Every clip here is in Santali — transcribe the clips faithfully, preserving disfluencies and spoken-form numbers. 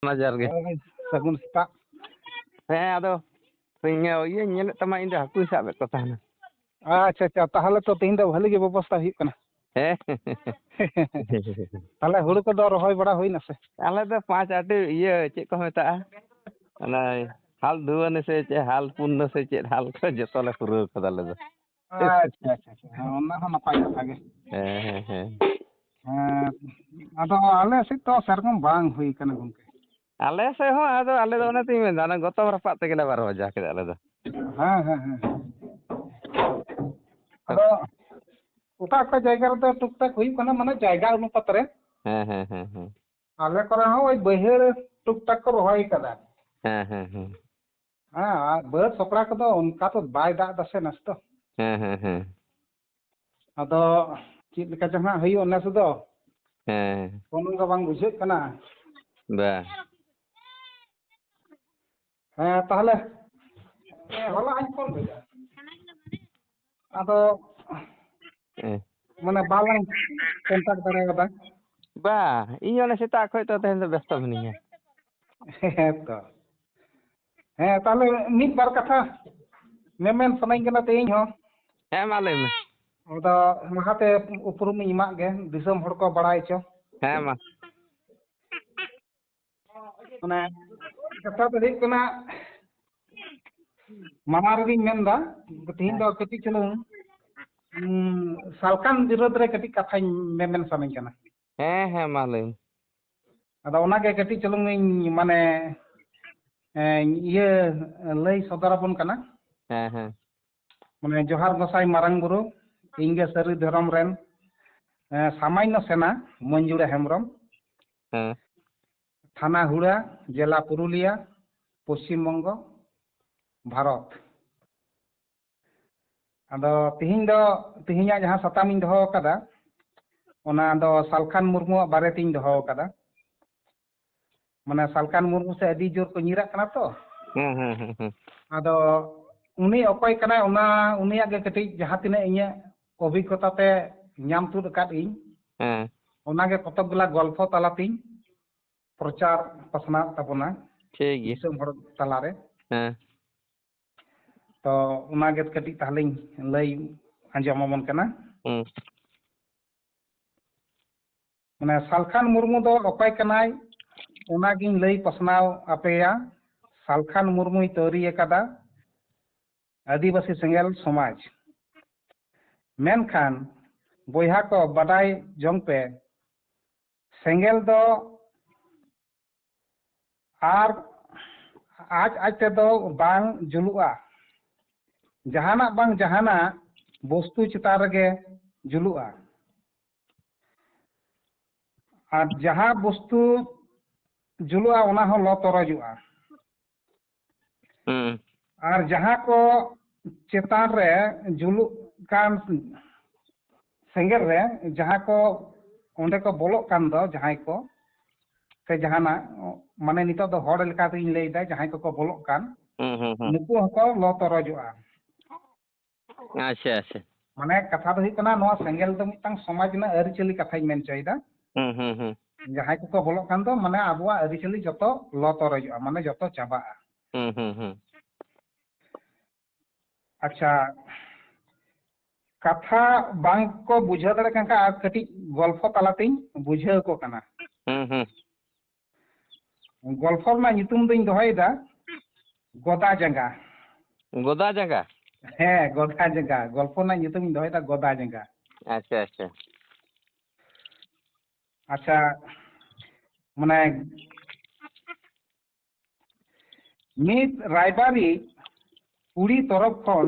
ᱢᱟ ᱡᱚᱦᱟᱨ ᱜᱮ᱾ ᱦᱳᱭ, ᱥᱟᱹᱜᱩᱱ ᱥᱮᱛᱟᱜ᱾ ᱦᱮᱸ, ᱟᱫᱚ ᱤᱭᱟᱹ, ᱤᱭᱟᱹᱧ ᱧᱮᱞᱮᱫ ᱛᱟᱢᱟ, ᱤᱧ ᱫᱚ ᱦᱟᱹᱠᱩᱧ ᱥᱟᱵᱮᱫ ᱠᱚ ᱛᱟᱦᱮᱱᱟ᱾ ᱟᱪᱪᱷᱟ, ᱟᱪᱪᱷᱟ, ᱛᱟᱦᱚᱞᱮ ᱛᱚ ᱛᱮᱦᱮᱧ ᱫᱚ ᱵᱷᱟᱹᱞᱤ ᱜᱮ ᱵᱮᱵᱚᱥᱛᱟ ᱦᱩᱭᱩᱜ ᱠᱟᱱᱟ᱾ ᱦᱮᱸ᱾ ᱛᱟᱦᱚᱞᱮ ᱦᱩᱲᱩ ᱠᱚᱫᱚ ᱨᱚᱦᱚᱭ ᱵᱟᱲᱟ ᱦᱩᱭᱱᱟ ᱥᱮ? ᱟᱞᱮ ᱫᱚ ᱯᱟᱸᱪ ᱟᱴᱤ ᱤᱭᱟᱹ, ᱪᱮᱫ ᱠᱚ ᱢᱮᱛᱟᱜᱼᱟ, ᱚᱱᱟ ᱦᱟᱞ ᱫᱷᱩᱣᱟᱹᱱᱤ ᱥᱮ ᱪᱮᱫ, ᱦᱟᱞ ᱯᱩᱱᱱᱚ ᱥᱮ ᱪᱮᱫ ᱦᱟᱞ ᱠᱚ ᱡᱚᱛᱚ ᱞᱮ ᱯᱩᱨᱟᱹᱣ ᱠᱟᱫᱟ ᱟᱞᱮ ᱫᱚ᱾ ᱟᱪᱪᱷᱟ, ᱟᱪᱪᱷᱟ, ᱟᱪᱪᱷᱟ, ᱦᱮᱸ, ᱚᱱᱟ ᱦᱚᱸ ᱱᱟᱯᱟᱭ ᱠᱟᱛᱷᱟ ᱜᱮ᱾ ᱦᱮᱸ, ᱦᱮᱸ, ᱦᱮᱸ᱾ ᱦᱮᱸ, ᱟᱫᱚ ᱟᱞᱮ ᱥᱮᱫ ᱫᱚ ᱥᱮᱨᱚᱠᱚᱢ ᱵᱟᱝ ᱦᱩᱭ ᱠᱟᱱᱟ ᱜᱚᱝᱠᱮ᱾ ᱟᱞᱮ ᱥᱮᱫ ᱦᱚᱸ, ᱟᱫᱚ ᱟᱞᱮ ᱫᱚ ᱚᱱᱮ ᱛᱤᱧ ᱢᱮᱱᱫᱟ, ᱚᱱᱟ ᱜᱚᱛᱚᱢ ᱨᱟᱯᱟᱜ ᱛᱮᱜᱮ ᱞᱮ ᱵᱟᱨᱚ ᱵᱟᱡᱟ ᱠᱮᱫᱟ ᱟᱞᱮ ᱫᱚ᱾ ᱦᱮᱸ, ᱦᱮᱸ, ᱦᱮᱸ᱾ ᱟᱫᱚ ᱚᱠᱟ ᱚᱠᱟ ᱡᱟᱭᱜᱟ ᱨᱮᱫᱚ ᱴᱩᱠ ᱴᱟᱠ ᱦᱩᱭᱩᱜ ᱠᱟᱱᱟ, ᱢᱟᱱᱮ ᱡᱟᱭᱜᱟ ᱚᱱᱩᱯᱟᱛ ᱨᱮ᱾ ᱦᱮᱸ, ᱦᱮᱸ, ᱦᱮᱸ, ᱦᱮᱸ᱾ ᱟᱞᱮ ᱠᱚᱨᱮ ᱦᱚᱸ ᱳᱭ ᱵᱟᱹᱭᱦᱟᱹᱲ ᱴᱩᱠ ᱴᱟᱠ ᱠᱚ ᱨᱚᱦᱚᱭ ᱠᱟᱫᱟ᱾ ᱦᱮᱸ, ᱦᱮᱸ, ᱦᱮᱸ᱾ ᱦᱮᱸ, ᱟᱨ ᱵᱟᱹᱫᱽ ᱥᱚᱠᱲᱟ ᱠᱚᱫᱚ ᱚᱱᱠᱟ ᱛᱚ ᱵᱟᱭ ᱫᱟᱜ ᱫᱟ ᱥᱮ ᱱᱮᱥ ᱫᱚ᱾ ᱦᱮᱸ, ᱦᱮᱸ, ᱦᱮᱸ᱾ ᱟᱫᱚ ᱪᱮᱫ ᱞᱮᱠᱟ ᱪᱚ ᱦᱟᱸᱜ ᱦᱩᱭᱩᱜᱼᱟ ᱱᱮᱥ ᱫᱚ, ᱦᱮᱸ᱾ ᱠᱳᱱᱳ ᱜᱮ ᱵᱟᱝ ᱵᱩᱡᱷᱟᱹᱜ ᱠᱟᱱᱟ᱾ ᱵᱟ᱾ ᱦᱮᱸ, ᱛᱟᱦᱚᱞᱮ, ᱦᱮᱸ, ᱦᱚᱞᱟ ᱦᱟᱸᱜ ᱯᱷᱳᱱ ᱞᱮᱫᱟ᱾ ᱟᱫᱚ ᱦᱮᱸ᱾ ᱢᱟᱱᱮ ᱵᱟᱞᱟᱝ contact ᱫᱟᱲᱮ ᱠᱟᱫᱟ᱾ ᱵᱟ, ᱤᱧ ᱚᱱᱮ ᱥᱮᱛᱟᱜ ᱠᱷᱚᱡ ᱛᱚ ᱛᱮᱦᱮᱧ ᱫᱚ ᱵᱮᱥᱛᱚ ᱢᱤᱱᱟᱹᱧᱟ᱾ ᱦᱮᱸ ᱛᱚ᱾ ᱦᱮᱸ, ᱛᱟᱦᱚᱞᱮ ᱢᱤᱫ ᱵᱟᱨ ᱠᱟᱛᱷᱟ ᱢᱮᱢᱮᱱ ᱥᱟᱱᱟᱧ ᱠᱟᱱᱟ ᱛᱮᱦᱮᱧ ᱦᱚᱸ᱾ ᱦᱮᱸ, ᱢᱟ ᱞᱟᱹᱭ ᱢᱮ᱾ ᱟᱫᱚ ᱞᱟᱦᱟᱛᱮ ᱩᱯᱨᱩᱢ ᱤᱧ ᱮᱢᱟᱜ ᱜᱮ, ᱫᱤᱥᱚᱢ ᱦᱚᱲ ᱠᱚ ᱵᱟᱲᱟᱭ ᱦᱚᱪᱚ᱾ ᱦᱮᱸ, ᱢᱟ᱾ ᱢᱟᱱᱮ, ᱠᱟᱛᱷᱟ ᱫᱚ ᱦᱩᱭᱩᱜ ᱠᱟᱱᱟ, ᱢᱟᱲᱟᱝ ᱨᱮᱜᱤᱧ ᱢᱮᱱᱫᱟ, ᱛᱮᱦᱮᱧ ᱫᱚ ᱠᱟᱹᱴᱤᱡ ᱪᱩᱞᱩᱝ, ᱩᱸ, ᱥᱟᱞᱠᱷᱟᱱ ᱵᱤᱨᱳᱫᱷ ᱨᱮ ᱠᱟᱹᱴᱤᱡ ᱠᱟᱛᱷᱟᱧ ᱢᱮᱢᱮᱱ ᱥᱟᱱᱟᱧ ᱠᱟᱱᱟ᱾ ᱦᱮᱸ, ᱦᱮᱸ, ᱢᱟ ᱞᱟᱹᱭ ᱢᱮ᱾ ᱟᱫᱚ ᱚᱱᱟᱜᱮ ᱠᱟᱹᱴᱤᱡ ᱪᱩᱞᱩᱝ ᱤᱧ, ᱢᱟᱱᱮ, ᱮᱸ, ᱤᱭᱟᱹ ᱞᱟᱹᱭ ᱥᱚᱫᱚᱨ ᱟᱵᱚᱱ ᱠᱟᱱᱟ᱾ ᱦᱮᱸ, ᱦᱮᱸ᱾ ᱢᱟᱱᱮ, ᱡᱚᱦᱟᱨ ᱜᱚᱸᱥᱟᱭ ᱢᱟᱨᱟᱝ ᱵᱩᱨᱩ, ᱤᱧ ᱜᱮ ᱥᱟᱹᱨᱤ ᱫᱷᱚᱨᱚᱢ ᱨᱮᱱ, ᱮᱸ, ᱥᱟᱢᱟᱧᱱᱚ ᱥᱮᱱᱟ, ᱢᱚᱧᱡᱩᱲᱟ ᱦᱮᱢᱵᱨᱚᱢ᱾ ᱦᱮᱸ᱾ ᱛᱷᱟᱱᱟ ᱦᱩᱲᱟ, ᱡᱮᱞᱟ ᱯᱩᱨᱩᱞᱤᱭᱟ, ᱯᱚᱥᱪᱤᱢ ᱵᱚᱝᱜᱚ, ᱵᱷᱟᱨᱚᱛ᱾ ᱟᱫᱚ ᱛᱤᱦᱤᱧ ᱫᱚ, ᱛᱤᱦᱤᱧᱟᱜ ᱡᱟᱦᱟᱸ ᱥᱟᱛᱟᱢ ᱤᱧ ᱫᱚᱦᱚ ᱟᱠᱟᱫᱟ, ᱚᱱᱟ ᱫᱚ ᱥᱟᱞᱠᱷᱟᱱ ᱢᱩᱨᱢᱩᱣᱟᱜ ᱵᱟᱨᱮ ᱛᱤᱧ ᱫᱚᱦᱚ ᱟᱠᱟᱫᱟ᱾ ᱢᱟᱱᱮ ᱥᱟᱞᱠᱷᱟᱱ ᱢᱩᱨᱢᱩ ᱥᱮ ᱟᱹᱰᱤ ᱡᱳᱨ ᱠᱚ ᱧᱤᱨᱟᱜ ᱠᱟᱱᱟ ᱛᱚ᱾ ᱦᱩᱸ, ᱦᱩᱸ, ᱦᱩᱸ, ᱦᱩᱸ᱾ ᱟᱫᱚ ᱩᱱᱤ ᱚᱠᱚᱭ ᱠᱟᱱᱟᱭ, ᱚᱱᱟ, ᱩᱱᱤᱭᱟᱜ ᱜᱮ ᱠᱟᱹᱴᱤᱡ ᱡᱟᱦᱟᱸ ᱛᱤᱱᱟᱹᱜ ᱤᱧᱟᱹᱜ ᱚᱵᱷᱤᱜᱽᱜᱚᱛᱟ ᱛᱮ ᱧᱟᱢ ᱛᱩᱫ ᱟᱠᱟᱫ ᱤᱧ, ᱦᱮᱸ᱾ ᱚᱱᱟᱜᱮ ᱠᱚᱛᱚᱠ ᱜᱩᱞᱟ ᱜᱚᱞᱯᱷᱚ ᱛᱟᱞᱟᱛᱤᱧ ᱯᱨᱚᱪᱟᱨ ᱯᱟᱥᱱᱟᱣ ᱛᱟᱵᱚᱱᱟ ᱴᱷᱤᱠ ᱜᱮᱭᱟ᱾ ᱫᱤᱥᱚᱢ ᱦᱚᱲ ᱛᱟᱞᱟᱨᱮ᱾ ᱦᱮᱸ᱾ ᱛᱚ ᱚᱱᱟᱜᱮ ᱠᱟᱹᱴᱤᱡ ᱛᱟᱦᱞᱮᱧ ᱞᱟᱹᱭ ᱟᱸᱡᱚᱢ ᱟᱵᱚᱱ ᱠᱟᱱᱟ᱾ ᱦᱩᱸ᱾ ᱢᱟᱱᱮ ᱥᱟᱞᱠᱷᱟᱱ ᱢᱩᱨᱢᱩ ᱫᱚ ᱚᱠᱚᱭ ᱠᱟᱱᱟᱭ, ᱚᱱᱟᱜᱤᱧ ᱞᱟᱹᱭ ᱯᱟᱥᱱᱟᱣ ᱟᱯᱮᱭᱟ᱾ ᱥᱟᱞᱠᱷᱟᱱ ᱢᱩᱨᱢᱩᱭ ᱛᱚᱭᱨᱤ ᱟᱠᱟᱫᱟ ᱟᱹᱫᱤᱵᱟᱹᱥᱤ ᱥᱮᱸᱜᱮᱞ ᱥᱚᱢᱟᱡᱽ᱾ ᱢᱮᱱᱠᱷᱟᱱ ᱵᱚᱭᱦᱟ ᱠᱚ, ᱵᱟᱰᱟᱭ ᱡᱚᱝ ᱯᱮ, ᱥᱮᱸᱜᱮᱞ ᱫᱚ ᱟᱨ ᱟᱡ ᱟᱡ ᱛᱮᱫᱚ ᱵᱟᱝ ᱡᱩᱞᱩᱜᱼᱟ᱾ ᱡᱟᱦᱟᱱᱟᱜ ᱵᱟᱝ ᱡᱟᱦᱟᱱᱟᱜ ᱵᱚᱥᱛᱩ ᱪᱮᱛᱟᱱ ᱨᱮᱜᱮ ᱡᱩᱞᱩᱜᱼᱟ᱾ ᱟᱨ ᱡᱟᱦᱟᱸ ᱵᱚᱥᱛᱩ ᱡᱩᱞᱩᱜᱼᱟ, ᱚᱱᱟ ᱦᱚᱸ ᱞᱚ ᱛᱚᱨᱚᱡᱚᱜᱼᱟ᱾ ᱦᱩᱸ᱾ ᱟᱨ ᱡᱟᱦᱟᱸ ᱠᱚ ᱪᱮᱛᱟᱱ ᱨᱮ ᱡᱩᱞᱩᱜ ᱠᱟᱱ ᱥᱮᱸᱜᱮᱞ ᱨᱮ ᱡᱟᱦᱟᱸ ᱠᱚ ᱚᱸᱰᱮ ᱠᱚ ᱵᱚᱞᱚᱜ ᱠᱟᱱ ᱫᱚ, ᱡᱟᱦᱟᱸᱭ ᱠᱚ, ᱥᱮ ᱡᱟᱦᱟᱱᱟᱜ, ᱢᱟᱱᱮ ᱱᱤᱛᱚᱜ ᱫᱚ ᱦᱚᱲ ᱞᱮᱠᱟᱛᱤᱧ ᱞᱟᱹᱭᱫᱟ, ᱡᱟᱦᱟᱸᱭ ᱠᱚᱠᱚ ᱵᱚᱞᱚᱜ ᱠᱟᱱ, ᱦᱩᱸ, ᱦᱩᱸ, ᱦᱩᱸ᱾ ᱱᱩᱠᱩ ᱦᱚᱸᱠᱚ ᱞᱚ ᱛᱚᱨᱚᱡᱚᱜᱼᱟ᱾ ᱟᱪᱪᱷᱟ, ᱟᱪᱪᱷᱟ᱾ ᱢᱟᱱᱮ ᱠᱟᱛᱷᱟ ᱫᱚ ᱦᱩᱭᱩᱜ ᱠᱟᱱᱟ, ᱱᱚᱣᱟ ᱥᱮᱸᱜᱮᱞ ᱫᱚ ᱢᱤᱫᱴᱟᱝ ᱥᱚᱢᱟᱡᱽ ᱨᱮᱱᱟᱜ ᱟᱹᱨᱤᱪᱟᱹᱞᱤ ᱠᱟᱛᱷᱟᱧ ᱢᱮᱱ ᱦᱚᱪᱚᱭᱮᱫᱟ᱾ ᱦᱩᱸ, ᱦᱩᱸ, ᱦᱩᱸ᱾ ᱡᱟᱦᱟᱸᱭ ᱠᱚᱠᱚ ᱵᱚᱞᱚᱜ ᱠᱟᱱ ᱫᱚ, ᱢᱟᱱᱮ ᱟᱵᱚᱣᱟᱜ ᱟᱹᱨᱤᱪᱟᱹᱞᱤ ᱡᱚᱛᱚ ᱞᱚ ᱛᱚᱨᱚᱡᱚᱜᱼᱟ, ᱢᱟᱱᱮ ᱡᱚᱛᱚ ᱪᱟᱵᱟᱜᱼᱟ᱾ ᱦᱩᱸ, ᱦᱩᱸ, ᱦᱩᱸ᱾ ᱟᱪᱪᱷᱟ, ᱠᱟᱛᱷᱟ ᱵᱟᱝ ᱠᱚ ᱵᱩᱡᱷᱟᱹᱣ ᱫᱟᱲᱮᱭᱟᱜ ᱠᱟᱱ ᱠᱷᱟᱱ ᱟᱨ ᱠᱟᱹᱴᱤᱡ ᱜᱚᱞᱯᱷᱚ ᱛᱟᱞᱟᱛᱤᱧ ᱵᱩᱡᱷᱟᱹᱣ ᱟᱠᱚ ᱠᱟᱱᱟ᱾ ᱦᱩᱸ, ᱦᱩᱸ᱾ ᱜᱚᱞᱯᱷᱚ ᱨᱮᱱᱟᱜ ᱧᱩᱛᱩᱢ ᱫᱚᱧ ᱫᱚᱦᱚᱭᱮᱫᱟ ᱜᱚᱫᱟ ᱡᱟᱸᱜᱟ᱾ ᱜᱚᱫᱟ ᱡᱟᱸᱜᱟ? ᱦᱮᱸ, ᱜᱚᱫᱟ ᱡᱟᱸᱜᱟ᱾ ᱜᱚᱞᱯᱷᱚ ᱨᱮᱱᱟᱜ ᱧᱩᱛᱩᱢ ᱤᱧ ᱫᱚᱦᱚᱭᱮᱫᱟ ᱜᱚᱫᱟ ᱡᱟᱸᱜᱟ᱾ ᱟᱪᱪᱷᱟ, ᱟᱪᱪᱷᱟ᱾ ᱟᱪᱪᱷᱟ, ᱢᱟᱱᱮ ᱢᱤᱫ ᱨᱟᱭᱵᱟᱨᱤᱡ ᱠᱩᱲᱤ ᱛᱚᱨᱚᱯ ᱠᱷᱚᱱ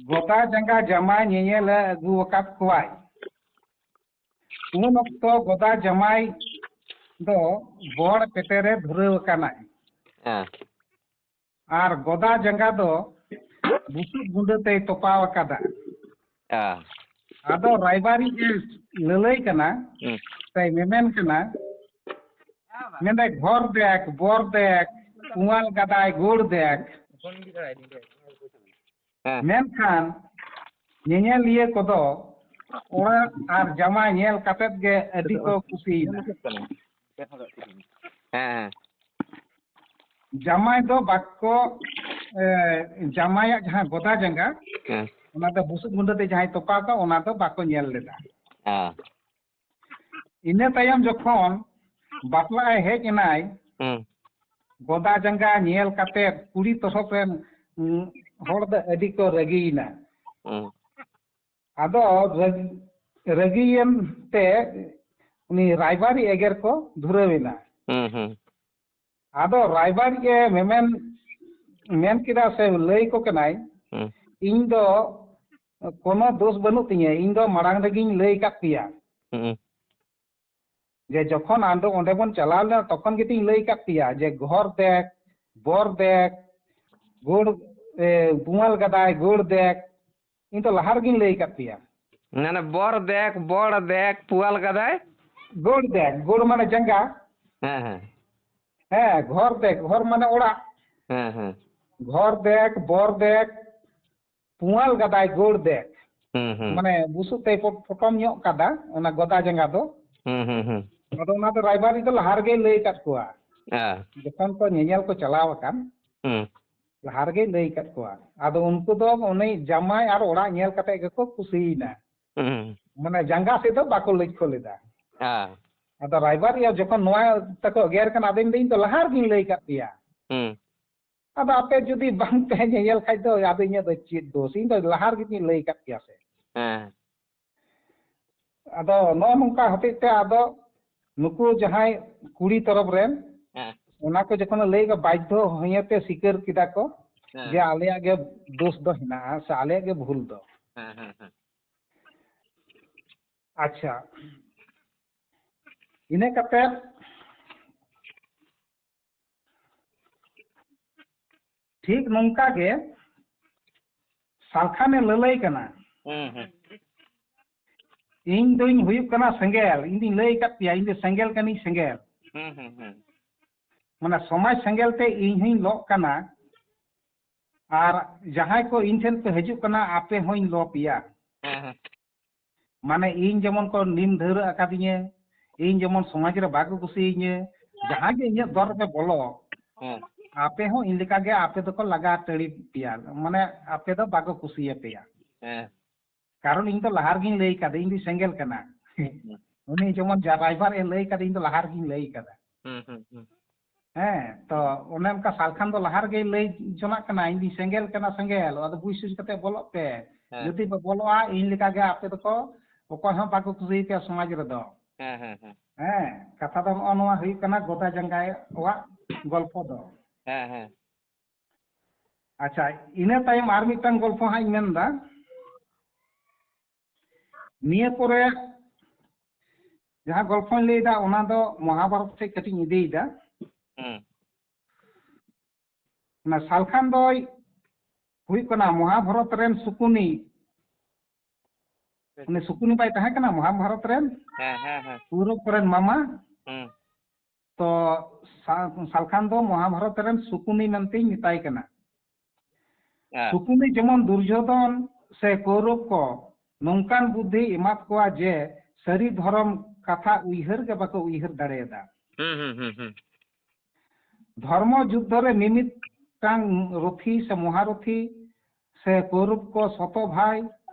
ᱜᱚᱫᱟ ᱡᱟᱸᱜᱟ ᱡᱟᱢᱟᱭ ᱧᱮᱧᱮᱞᱮ ᱟᱹᱜᱩ ᱟᱠᱟᱫ ᱠᱚᱣᱟᱭ᱾ ᱩᱱ ᱚᱠᱛᱚ ᱜᱚᱫᱟ ᱡᱟᱢᱟᱭ ᱫᱚ ᱵᱚᱲ ᱯᱮᱴᱮᱨᱮ ᱫᱷᱩᱨᱟᱹᱣ ᱟᱠᱟᱱᱟᱭ᱾ ᱦᱮᱸ᱾ ᱟᱨ ᱜᱚᱫᱟ ᱡᱟᱸᱜᱟ ᱫᱚ ᱵᱩᱥᱩᱵ ᱜᱩᱸᱰᱟᱹ ᱛᱮᱭ ᱛᱚᱯᱟᱣ ᱟᱠᱟᱫᱟ᱾ ᱦᱮᱸ᱾ ᱟᱫᱚ ᱨᱟᱭᱵᱟᱨᱤᱡ ᱮ ᱞᱟᱹᱞᱟᱹᱭ ᱠᱟᱱᱟ, ᱦᱩᱸ᱾ ᱥᱮᱭ ᱢᱮᱢᱮᱱ ᱠᱟᱱᱟ, ᱢᱮᱱᱫᱟᱭ, "ᱜᱷᱚᱨ ᱫᱮᱠ, ᱵᱚᱨ ᱫᱮᱠ, ᱯᱩᱣᱟᱞ ᱜᱟᱫᱟᱭ ᱜᱳᱲ ᱫᱮᱠ᱾" ᱦᱮᱸ᱾ ᱢᱮᱱᱠᱷᱟᱱ ᱧᱮᱧᱮᱞᱤᱭᱟᱹ ᱠᱚᱫᱚ ᱚᱲᱟᱜ ᱟᱨ ᱡᱟᱢᱟᱭ ᱧᱮᱞ ᱠᱟᱛᱮᱫ ᱜᱮ ᱟᱹᱰᱤ ᱠᱚ ᱠᱩᱥᱤᱭᱮᱱᱟ᱾ ᱦᱮᱸ, ᱦᱮᱸ᱾ ᱡᱟᱢᱟᱭ ᱫᱚ ᱵᱟᱠᱚ, ᱮ, ᱡᱟᱢᱟᱭᱟᱜ ᱡᱟᱦᱟᱸ ᱜᱚᱫᱟ ᱡᱟᱸᱜᱟ, ᱦᱮᱸ᱾ ᱚᱱᱟ ᱫᱚ ᱵᱩᱥᱩᱵ ᱜᱩᱸᱰᱟᱹ ᱛᱮ ᱡᱟᱦᱟᱸᱭ ᱛᱚᱯᱟ ᱠᱚᱣᱟ, ᱚᱱᱟ ᱫᱚ ᱵᱟᱠᱚ ᱧᱮᱞ ᱞᱮᱫᱟ᱾ ᱦᱮᱸ᱾ ᱤᱱᱟᱹ ᱛᱟᱭᱚᱢ ᱡᱚᱠᱷᱚᱱ ᱵᱟᱯᱞᱟᱜ ᱮ ᱦᱮᱡ ᱮᱱᱟᱭ, ᱦᱩᱸ᱾ ᱜᱚᱫᱟ ᱡᱟᱸᱜᱟ ᱧᱮᱞ ᱠᱟᱛᱮ ᱠᱩᱲᱤ ᱛᱚᱨᱚᱯ ᱨᱮᱱ, ᱩᱸ, ᱦᱚᱲ ᱫᱚ ᱟᱹᱰᱤ ᱠᱚ ᱨᱟᱹᱜᱤᱭᱮᱱᱟ᱾ ᱦᱩᱸ᱾ ᱟᱫᱚ ᱨᱟᱹᱜ-, ᱨᱟᱹᱜᱤᱭᱮᱱ ᱛᱮ ᱩᱱᱤ ᱨᱟᱭᱵᱟᱨᱤ ᱮᱜᱮᱨ ᱠᱚ ᱫᱷᱩᱨᱟᱹᱣ ᱮᱱᱟ᱾ ᱦᱩᱸ, ᱦᱩᱸ᱾ ᱟᱫᱚ ᱨᱟᱭᱵᱟᱨᱤᱡ ᱮ ᱢᱮᱢᱮᱱ, ᱢᱮᱱ ᱠᱮᱫᱟ ᱥᱮ ᱞᱟᱹᱭ ᱠᱚ ᱠᱟᱱᱟᱭ, ᱦᱩᱸ᱾ ᱤᱧ ᱫᱚ ᱠᱳᱱᱳ ᱫᱳᱥ ᱵᱟᱹᱱᱩᱜ ᱛᱤᱧᱟᱹ, ᱤᱧ ᱫᱚ ᱢᱟᱲᱟᱝ ᱨᱮᱜᱤᱧ ᱞᱟᱹᱭ ᱟᱠᱟᱫ ᱯᱮᱭᱟ᱾ ᱦᱩᱸ᱾ ᱡᱮ ᱡᱚᱠᱷᱚᱱ ᱟᱸᱰᱮ, ᱚᱸᱰᱮ ᱵᱚᱱ ᱪᱟᱞᱟᱣ ᱞᱮᱱᱟ, ᱛᱚᱠᱷᱚᱱ ᱜᱮᱛᱤᱧ ᱞᱟᱹᱭ ᱟᱠᱟᱫ ᱯᱮᱭᱟ ᱡᱮ ᱜᱷᱚᱨ ᱫᱮᱠ, ᱵᱚᱨ ᱫᱮᱠ, ᱜᱳᱲ, ᱮ, ᱯᱩᱣᱟᱞ ᱜᱟᱫᱟᱭ, ᱜᱳᱲ ᱫᱮᱠ, ᱤᱧ ᱫᱚ ᱞᱟᱦᱟ ᱨᱮᱜᱤᱧ ᱞᱟᱹᱭ ᱟᱠᱟᱫ ᱯᱮᱭᱟ᱾ ᱢᱟᱱᱮ ᱵᱚᱨ ᱫᱮᱠ, ᱵᱚᱲ ᱫᱮᱠ, ᱯᱩᱣᱟᱞ ᱜᱟᱫᱟᱭ᱾ ᱜᱳᱲ ᱫᱮᱠ, ᱜᱳᱲ ᱢᱟᱱᱮ ᱡᱟᱸᱜᱟ᱾ ᱦᱮᱸ, ᱦᱮᱸ᱾ ᱦᱮᱸ, ᱜᱷᱚᱨ ᱫᱮᱠ, ᱜᱷᱚᱨ ᱢᱟᱱᱮ ᱚᱲᱟᱜ᱾ ᱦᱮᱸ, ᱦᱮᱸ᱾ ᱜᱷᱚᱨ ᱫᱮᱠ, ᱵᱚᱨ ᱫᱮᱠ, ᱯᱩᱣᱟᱞ ᱜᱟᱫᱟᱭ, ᱜᱳᱲ ᱫᱮᱠ᱾ ᱦᱩᱸ, ᱦᱩᱸ᱾ ᱢᱟᱱᱮ ᱵᱩᱥᱩᱵ ᱛᱮᱭ ᱯᱚᱴ-, ᱯᱚᱴᱚᱢ ᱧᱚᱜ ᱠᱟᱫᱟ ᱚᱱᱟ ᱜᱚᱫᱟ ᱡᱟᱸᱜᱟ ᱫᱚ᱾ ᱦᱩᱸ, ᱦᱩᱸ, ᱦᱩᱸ᱾ ᱟᱫᱚ ᱚᱱᱟ ᱫᱚ ᱨᱟᱭᱵᱟᱨᱤᱡ ᱫᱚ ᱞᱟᱦᱟ ᱨᱮᱜᱮᱭ ᱞᱟᱹᱭ ᱟᱠᱟᱫ ᱠᱚᱣᱟ᱾ ᱦᱮᱸ᱾ ᱡᱚᱠᱷᱚᱱ ᱠᱚ ᱧᱮᱧᱮᱞ ᱠᱚ ᱪᱟᱞᱟᱣ ᱟᱠᱟᱱ, ᱦᱩᱸ᱾ ᱞᱟᱦᱟ ᱨᱮᱜᱮᱭ ᱞᱟᱹᱭ ᱟᱠᱟᱫ ᱠᱚᱣᱟ᱾ ᱟᱫᱚ ᱩᱱᱠᱩ ᱫᱚ ᱩᱱᱤ ᱡᱟᱢᱟᱭ ᱟᱨ ᱚᱲᱟᱜ ᱧᱮᱞ ᱠᱟᱛᱮ ᱜᱮᱠᱚ ᱠᱩᱥᱤᱭᱮᱱᱟ᱾ ᱦᱩᱸ᱾ ᱢᱟᱱᱮ ᱡᱟᱸᱜᱟ ᱥᱮᱫ ᱫᱚ ᱵᱟᱠᱚ ᱞᱚᱠᱠᱷᱚ ᱞᱮᱫᱟ᱾ ᱦᱮᱸ᱾ ᱟᱫᱚ ᱨᱟᱭᱵᱟᱨᱤᱡ ᱡᱚᱠᱷᱚᱱ ᱱᱚᱣᱟ ᱛᱟᱠᱚ ᱮᱜᱮᱨ ᱠᱟᱱᱟ, ᱟᱫᱚᱧ ᱞᱟᱹᱭᱫᱟᱹᱧ, "ᱤᱧ ᱫᱚ ᱞᱟᱦᱟ ᱨᱮᱜᱤᱧ ᱞᱟᱹᱭ ᱟᱠᱟᱫ ᱯᱮᱭᱟ᱾ ᱦᱩᱸ᱾ ᱟᱫᱚ ᱟᱯᱮ ᱡᱩᱫᱤ ᱵᱟᱝ ᱯᱮ ᱧᱮᱧᱮᱞ ᱠᱷᱟᱡ ᱫᱚ ᱟᱫᱚ ᱤᱧᱟᱹᱜ ᱫᱚ ᱪᱮᱫ ᱫᱳᱥ? ᱤᱧ ᱫᱚ ᱞᱟᱦᱟ ᱨᱮᱜᱤᱧ ᱞᱟᱹᱭ ᱟᱠᱟᱫ ᱯᱮᱭᱟ ᱥᱮ?" ᱦᱮᱸ᱾ ᱟᱫᱚ ᱱᱚᱜᱼᱚ ᱱᱚᱝᱠᱟ ᱦᱚᱛᱮᱡ ᱛᱮ ᱟᱫᱚ ᱱᱩᱠᱩ ᱡᱟᱦᱟᱸᱭ ᱠᱩᱲᱤ ᱛᱚᱨᱚᱯ ᱨᱮᱱ, ᱦᱮᱸ᱾ ᱚᱱᱟ ᱠᱚ ᱡᱚᱠᱷᱚᱱ ᱞᱟᱹᱭ ᱠᱚ ᱵᱟᱫᱽᱫᱷᱚ ᱦᱚᱭᱮ ᱛᱮ ᱥᱤᱠᱟᱹᱨ ᱠᱮᱫᱟ ᱠᱚ ᱦᱮᱸ᱾ ᱡᱮ ᱟᱞᱮᱭᱟᱜ ᱜᱮ ᱫᱳᱥ ᱫᱚ ᱦᱮᱱᱟᱜᱼᱟ ᱥᱮ ᱟᱞᱮᱭᱟᱜ ᱜᱮ ᱵᱷᱩᱞ ᱫᱚ᱾ ᱦᱮᱸ, ᱦᱮᱸ, ᱦᱮᱸ᱾ ᱟᱪᱪᱷᱟ, ᱤᱱᱟᱹ ᱠᱟᱛᱮ ᱴᱷᱤᱠ ᱱᱚᱝᱠᱟ ᱜᱮ ᱥᱟᱞᱠᱷᱟᱱᱮ ᱞᱟᱹᱞᱟᱹᱭ ᱠᱟᱱᱟ, ᱦᱩᱸ, ᱦᱩᱸ᱾ "ᱤᱧ ᱫᱩᱧ ᱦᱩᱭᱩᱜ ᱠᱟᱱᱟ ᱥᱮᱸᱜᱮᱞ, ᱤᱧ ᱫᱩᱧ ᱞᱟᱹᱭ ᱟᱠᱟᱫ ᱯᱮᱭᱟ, ᱤᱧ ᱫᱚ ᱥᱮᱸᱜᱮᱞ ᱠᱟᱹᱱᱟᱹᱧ, ᱥᱮᱸᱜᱮᱞ᱾ ᱦᱩᱸ, ᱦᱩᱸ, ᱦᱩᱸ᱾ ᱢᱟᱱᱮ ᱥᱚᱢᱟᱡᱽ ᱥᱮᱸᱜᱮᱞ ᱛᱮ ᱤᱧ ᱦᱚᱧ ᱞᱚᱜ ᱠᱟᱱᱟ, ᱟᱨ ᱡᱟᱦᱟᱸᱭ ᱠᱚ ᱤᱧ ᱴᱷᱮᱱ ᱯᱮ ᱦᱤᱡᱩᱜ ᱠᱟᱱᱟ, ᱟᱯᱮ ᱦᱚᱧ ᱞᱚ ᱯᱮᱭᱟ᱾ ᱦᱮᱸ, ᱦᱮᱸ᱾ ᱢᱟᱱᱮ ᱤᱧ ᱡᱮᱢᱚᱱ ᱠᱚ ᱱᱤᱢ ᱫᱷᱟᱹᱣᱨᱟᱹᱜ ᱟᱠᱟᱫᱤᱧᱟᱹ, ᱤᱧ ᱡᱮᱢᱚᱱ ᱥᱚᱢᱟᱡᱽ ᱨᱮ ᱵᱟᱠᱚ ᱠᱩᱥᱤᱭᱟᱹᱧᱟᱹ, ᱡᱟᱦᱟᱸ ᱜᱮ ᱤᱧᱟᱹᱜ ᱫᱚᱨ ᱨᱮᱯᱮ ᱵᱚᱞᱚ, ᱦᱮᱸ᱾ ᱟᱯᱮ ᱦᱚᱸ ᱤᱧ ᱞᱮᱠᱟ ᱜᱮ ᱟᱯᱮ ᱫᱚᱠᱚ ᱞᱟᱜᱟ ᱴᱟᱹᱲᱤ ᱯᱮᱭᱟ, ᱢᱟᱱᱮ ᱟᱯᱮ ᱫᱚ ᱵᱟᱠᱚ ᱠᱩᱥᱤᱭᱟᱯᱮᱭᱟ᱾ ᱦᱮᱸ᱾ ᱠᱟᱨᱚᱱ ᱤᱧ ᱫᱚ ᱞᱟᱦᱟ ᱨᱮᱜᱤᱧ ᱞᱟᱹᱭ ᱠᱟᱫᱟ, ᱤᱧ ᱫᱚ ᱥᱮᱸᱜᱮᱞ ᱠᱟᱱᱟ᱾ ᱦᱩᱸ᱾ ᱩᱱᱤ ᱡᱮᱢᱚᱱ ᱡᱟ ᱨᱟᱭᱵᱟᱨ ᱮ ᱞᱟᱹᱭ ᱠᱟᱫᱟ, ᱤᱧ ᱫᱚ ᱞᱟᱦᱟ ᱨᱮᱜᱤᱧ ᱞᱟᱹᱭ ᱠᱟᱫᱟ᱾ ᱦᱩᱸ, ᱦᱩᱸ, ᱦᱩᱸ᱾ ᱦᱮᱸ, ᱛᱚ ᱚᱱᱮ ᱚᱱᱠᱟ ᱥᱟᱞᱠᱷᱟᱱ ᱫᱚ ᱞᱟᱦᱟ ᱨᱮᱜᱮᱭ ᱞᱟᱹᱭ ᱡᱚᱱᱟᱜ ᱠᱟᱱᱟ, "ᱤᱧ ᱫᱚᱧ ᱥᱮᱸᱜᱮᱞ ᱠᱟᱱᱟ, ᱥᱮᱸᱜᱮᱞ, ᱟᱫᱚ ᱵᱩᱡᱽ ᱥᱩᱡᱽ ᱠᱟᱛᱮ ᱵᱚᱞᱚᱜ ᱯᱮ᱾ ᱦᱮᱸ᱾ ᱡᱩᱫᱤ ᱯᱮ ᱵᱚᱞᱚᱜᱼᱟ, ᱤᱧ ᱞᱮᱠᱟ ᱜᱮ ᱟᱯᱮ ᱫᱚᱠᱚ ᱚᱠᱚᱭ ᱦᱚᱸ ᱵᱟᱠᱚ ᱠᱩᱥᱤᱭᱟᱯᱮᱭᱟ ᱥᱚᱢᱟᱡᱽ ᱨᱮᱫᱚ᱾" ᱦᱮᱸ, ᱦᱮᱸ, ᱦᱮᱸ᱾ ᱦᱮᱸ, ᱠᱟᱛᱷᱟ ᱫᱚ ᱱᱚᱜᱼᱚ ᱱᱚᱣᱟ ᱦᱩᱭᱩᱜ ᱠᱟᱱᱟ ᱜᱚᱫᱟ ᱡᱟᱸᱜᱟᱭᱟᱜ ᱜᱚᱞᱯᱷᱚ ᱫᱚ᱾ ᱦᱮᱸ, ᱦᱮᱸ᱾ ᱟᱪᱪᱷᱟ, ᱤᱱᱟᱹ ᱛᱟᱭᱚᱢ ᱟᱨ ᱢᱤᱫᱴᱟᱝ ᱜᱚᱞᱯᱷᱚ ᱦᱟᱸᱜ ᱤᱧ ᱢᱮᱱᱫᱟ᱾ ᱱᱤᱭᱟᱹ ᱯᱚᱨᱮ ᱡᱟᱦᱟᱸ ᱜᱚᱞᱯᱷᱚᱧ ᱞᱟᱹᱭᱫᱟ, ᱚᱱᱟ ᱫᱚ ᱢᱚᱦᱟᱵᱷᱟᱨᱚᱛ ᱥᱮᱫ ᱠᱟᱹᱴᱤᱡ ᱤᱧ ᱤᱫᱤᱭᱮᱫᱟ᱾ ᱦᱩᱸ᱾ ᱚᱱᱟ ᱥᱟᱞᱠᱷᱟᱱ ᱫᱚᱭ ᱦᱩᱭᱩᱜ ᱠᱟᱱᱟ ᱢᱚᱦᱟᱵᱷᱟᱨᱚᱛ ᱨᱮᱱ ᱥᱩᱠᱩᱱᱤ᱾ ᱩᱱᱤ ᱥᱩᱠᱩᱱᱤ ᱵᱟᱭ ᱛᱟᱦᱮᱸ ᱠᱟᱱᱟ ᱢᱚᱦᱟᱵᱷᱟᱨᱚᱛ ᱨᱮᱱ? ᱦᱮᱸ, ᱦᱮᱸ, ᱦᱮᱸ᱾ ᱠᱚᱣᱨᱚᱵ ᱠᱚᱨᱮᱱ ᱢᱟᱢᱟ᱾ ᱦᱩᱸ᱾ ᱛᱚ ᱥᱟ-, ᱥᱟᱞᱠᱷᱟᱱ ᱫᱚ ᱢᱚᱦᱟᱵᱷᱟᱨᱚᱛ ᱨᱮᱱ ᱥᱩᱠᱩᱱᱤ ᱢᱮᱱᱛᱮᱧ ᱢᱮᱛᱟᱭ ᱠᱟᱱᱟ᱾ ᱦᱮᱸ᱾ ᱥᱩᱠᱩᱱᱤ ᱡᱮᱢᱚᱱ ᱫᱩᱨᱡᱳᱫᱷᱚᱱ ᱥᱮ ᱠᱚᱣᱨᱚᱵ ᱠᱚ ᱱᱚᱝᱠᱟᱱ ᱵᱩᱫᱽᱫᱷᱤ ᱮᱢᱟᱫ ᱠᱚᱣᱟ ᱡᱮ ᱥᱟᱹᱨᱤ ᱫᱷᱚᱨᱚᱢ ᱠᱟᱛᱷᱟ ᱩᱭᱦᱟᱹᱨ ᱜᱮ ᱵᱟᱠᱚ ᱩᱭᱦᱟᱹᱨ ᱫᱟᱲᱮᱭᱟᱫᱟ᱾ ᱦᱩᱸ, ᱦᱩᱸ, ᱦᱩᱸ, ᱦᱩᱸ᱾ ᱫᱷᱚᱨᱢᱚ ᱡᱩᱫᱽᱫᱷᱚ ᱨᱮ ᱢᱤᱢᱤᱫᱴᱟᱝ ᱨᱚᱛᱷᱤ ᱥᱮ ᱢᱚᱦᱟᱨᱚᱛᱷᱤ ᱥᱮ ᱠᱚᱣᱨᱚᱵ ᱠᱚ ᱥᱚᱛᱚ ᱵᱷᱟᱭ